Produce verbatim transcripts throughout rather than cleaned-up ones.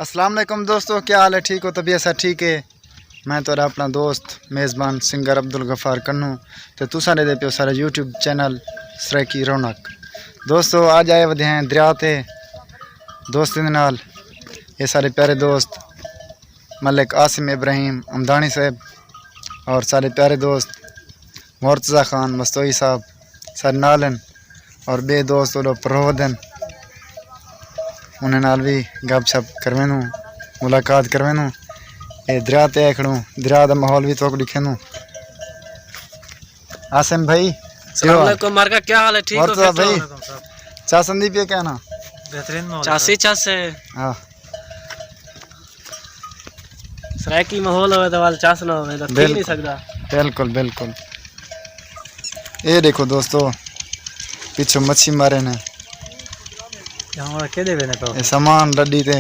السلام علیکم دوستو، کیا حال ہے؟ ٹھیک ہو؟ طبیعت سب ٹھیک ہے؟ میں تہاݙا اپݨا دوست میزبان سنگر عبدالغفار کنوں، تے تساں ݙیہدے پیو سارا یوٹیوب چینل سرائیکی رونق۔ دوستو، اڄ آئے ودے ہیں دریا تے دوستیں دے نال۔ اے سارے پیارے دوست ملک عاصم ابراہیم امدانی صاحب اور سارے پیارے دوست مرتضی خان مستوئی صاحب سارے نال ہن، اور ٻئے دوست اوݙو پروت ہن، انہاں نال وی گپ شپ کرویندوں، ملاقات کرویندوں۔ اے دریا تے آئے کھڑوں، دریا دا ماحول وی تہاکوں ݙکھیندوں۔ عاصم بھائی، السلام علیکم مارکا، کیا حال ہے؟ ٹھیک ہو؟ مرتضی بھائی، چاس آندی پئی کائنی؟ بہترین ماحول ہے۔ چاسی چاس ہے۔ ہاں۔ سرائیکی ماحول ہوئے تو ول چس نہ ہوئے تو تھی نہیں سکدا۔ بالکل، بالکل۔ اے ݙیکھو دوستو، پچھوں مچھی مارے نے۔ اے سامان ݙڈی تے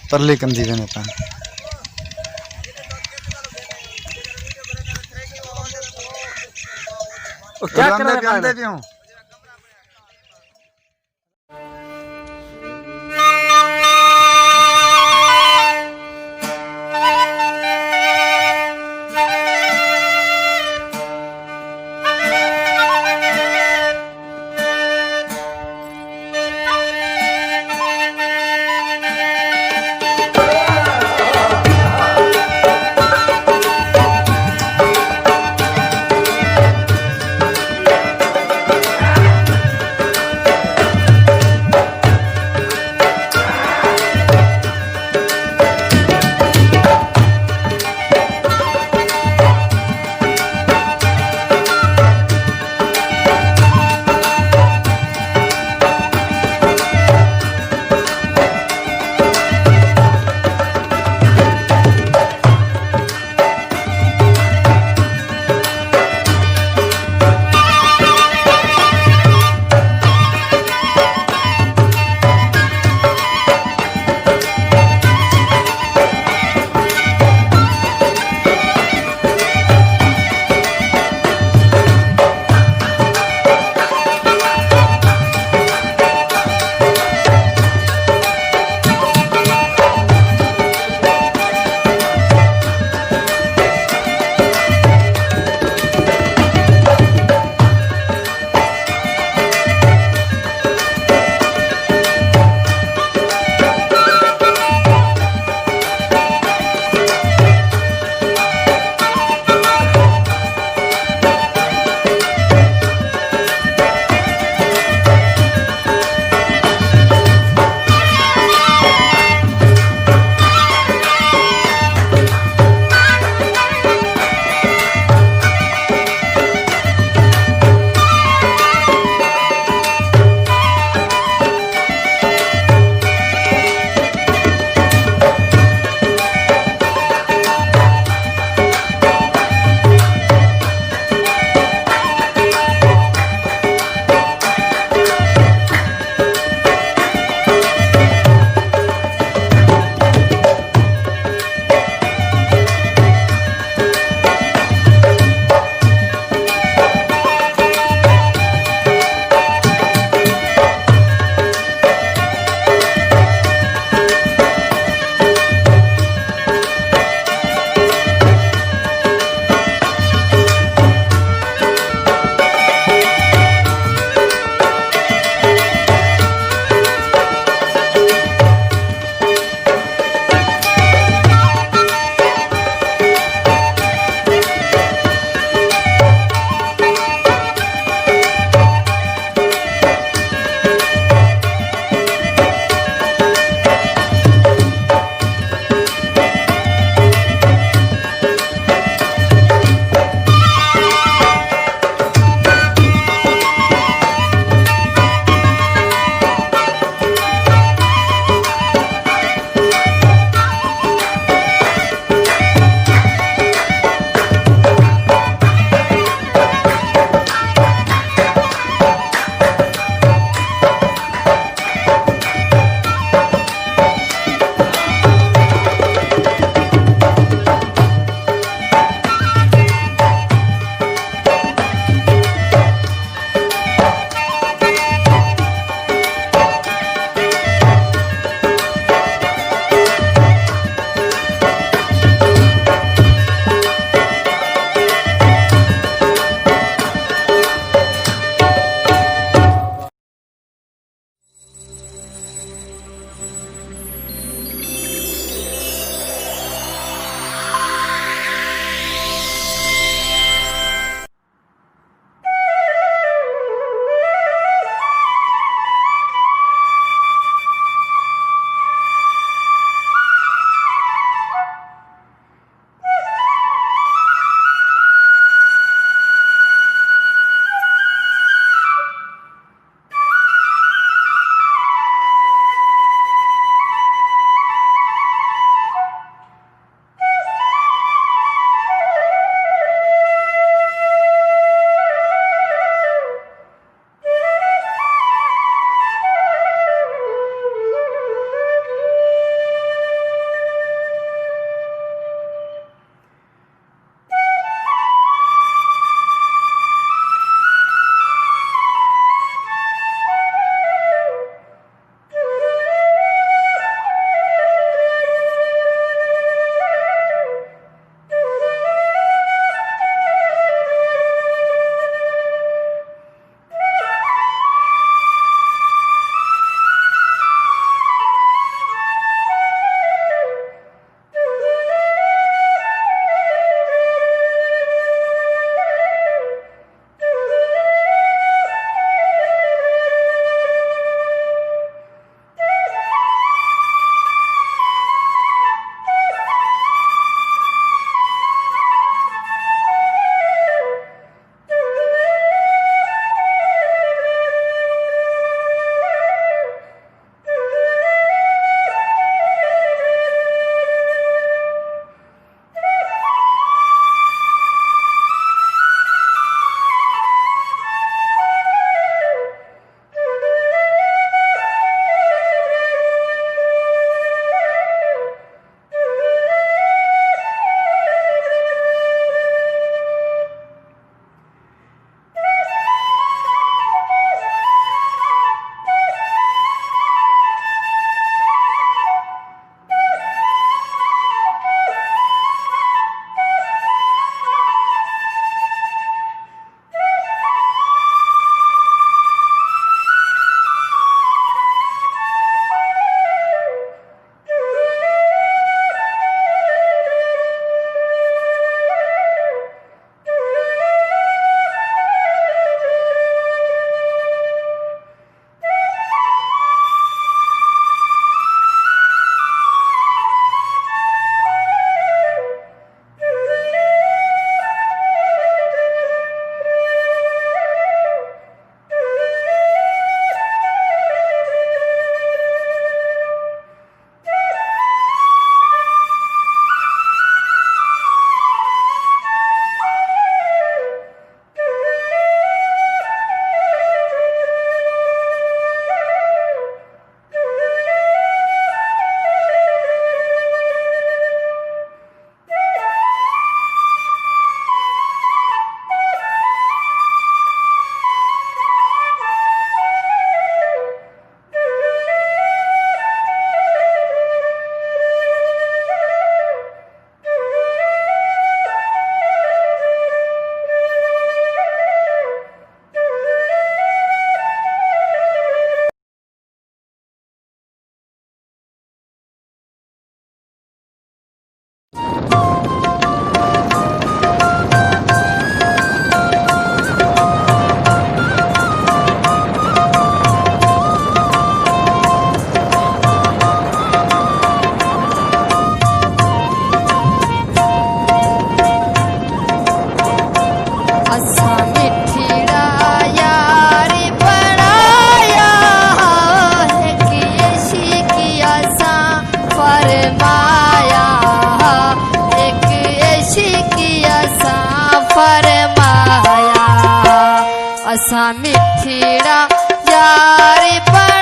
پرلی کندھی ویندے پن۔ او کیا کر رہے ہیں؟ اساں مٹھڑا یار بݨایا، ہک عشق اساں فرمایا، ہک عشق اساں فرمایا۔ اساں مٹھڑا یار بݨایا،